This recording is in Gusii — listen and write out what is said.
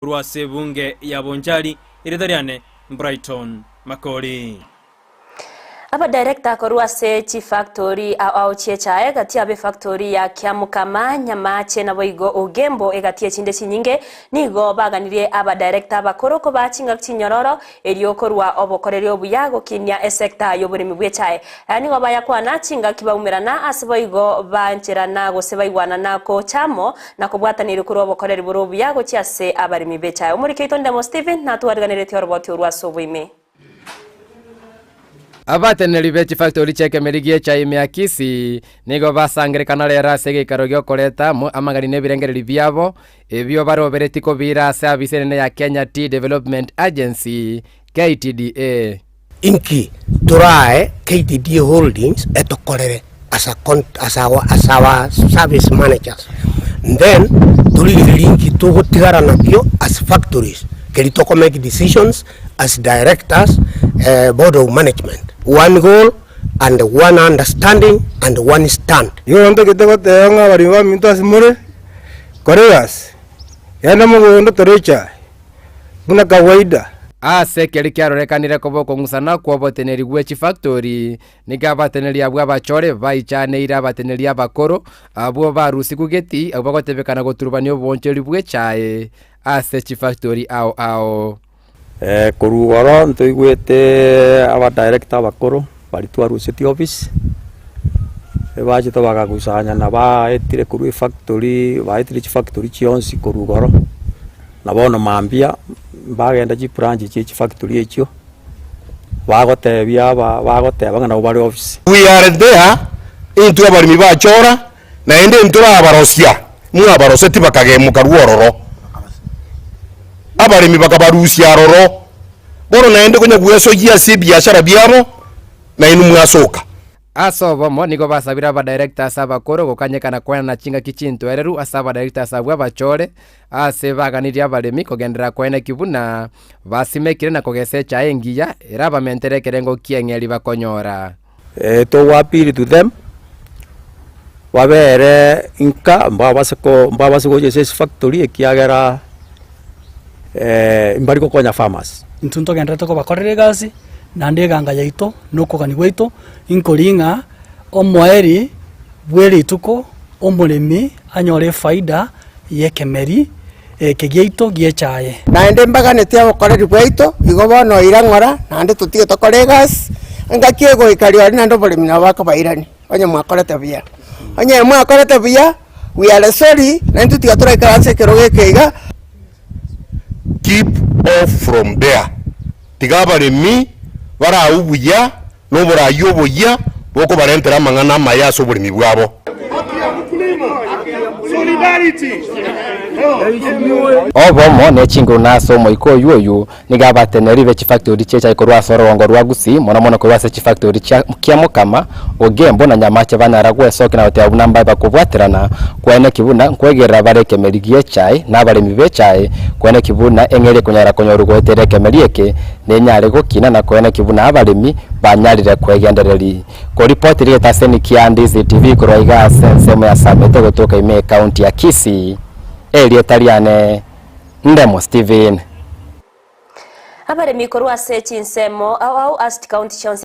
Korwa ase ebunge ya Bonchari, erieta riane Brighton Makori. Abadirector korwa ase chifactori ao ao chi'echae egati abo efactori ya Kiamukama, Nyamache naboigo Ogembo egati echinde chinyinge nigo baganirie abadirector abakoro kobaa chingaki chinyororo erio korwa obokoreri obuya gokinia esecta y'oboremi bw'echae. Aya nigo bayakwana chingaki baumerana ase boigo bancherana gose baigwanana gocha amo na kobwataneria korwa obokoreri bore obuya gochia ase abaremi b'echae. Omoriki oito Ndemo Stephen natwariganeretie oroboti orwo ase oboime. Abateneneri be chifactori chi'ekemeri gi'echae ime ya Kisii nigo basangerekana rero ase egeikaro gi'okoreta amo amagani na ebirengererio biabo ebio baroberetie kobiira ase afisi enene ya Kenya Tea Development Agency, KTDA. Inki torae KTDA Holdings etokorere as a con as our as our service managers? Then torigererie inki togotigara nakio as factories keri toko make decisions as directors board of management. One goal and one understanding and one stand. Igo ntagete goteba ng'a abaremi baminto ase more, kora egasi, genda mogondo tore echae, buna kawaida. Ase keria kiarorekanire koba okong'usana kw'oboteneri bwe chifactori, nigo abateneri abwo abachore baichaneire abateneri abakoro, abwo barusigwe geti, abwo bagotebekana goturubania oboonchoreri bw'echae ase chifactori ao ao. Korwa igoro ntoigwete abadirector abakoro baria twarusetie office, ebachete bagakusanya baetire korwa efactory, baetire chifactory chionsi korwa igoro, na bono mambia mbagenda chibranch chie chifactory echio, bagotebia aba bagoteba ng'a nabo bare office. We are there, intwe abaremi bachora, naende ntorabarosia, mwabaroseti bakagemoka rwororo, abaremi bakabarusia aroro, bono naende konya gwesoyia ase ebiashara biabo, nainwe mwasoka. Ase obomo nigo basabire abadirectors abakoro gokanyekana koenana chingaki chintoereru ase abadirectors abwo abachore, ase baganirie abaremi kogenderera koeneki buna basimekire na kogesa echae engiya erabamentere ekerengo ki'eng'eri bakonyora. Togo appeal to them, babere nka mbabase ko mbabase gocha ase efactory ekiagera mbari gokonya farmers. Intwe ntogendererete kobakorera egasi, naende eganga yaito na okogania gwaito inkori ng'a omoerio bwe rituko omoremi anyore efaida y'ekemeri eke giaito gi'echaye. Naende mbaganeti obokoreri bwaito, igo bono oira ng'ora, naende totige tokore egasi, engaki egoika rirorio naende oboremi nabo bakobairania, onye mwakorete buya. Onye mwakorete buya, we are sorry, naintwe tiga toraikaranse ekerogo eke iga. Keep off from there, tiga abaremi baraue buya na oboraai oboyia bokobarentera amang'ana amaya ase oboremi bwabo. Obomo ne chinguru na ase omoika oyio oyio nigo abateneneri be chifactori chi'echae korwa ase orogongo rwa Gusii, mono mono korwa ase chifactori chia Kiamokama, Ogembo na Nyamache banyara gwesokia na goteba buna mbae bakobwaterana kweneki buna nkwegerera bare ekemeri gi'echae na abaremi b'echae kweneki buna eng'eria ekonyara konyorwa goetera ekemeri eke nenyare gokina na kweneki buna abaremi banyarire kwegendereri. Koripoti rigetaseni kia Ndizi TV korwa iga ase ensemo ya Samete gotoka ime ekaunti ya Kisii, erieta riane Ndemo Stephen. Abaremi korwa ase chinsemo ao ao ase chikaunti chionsi.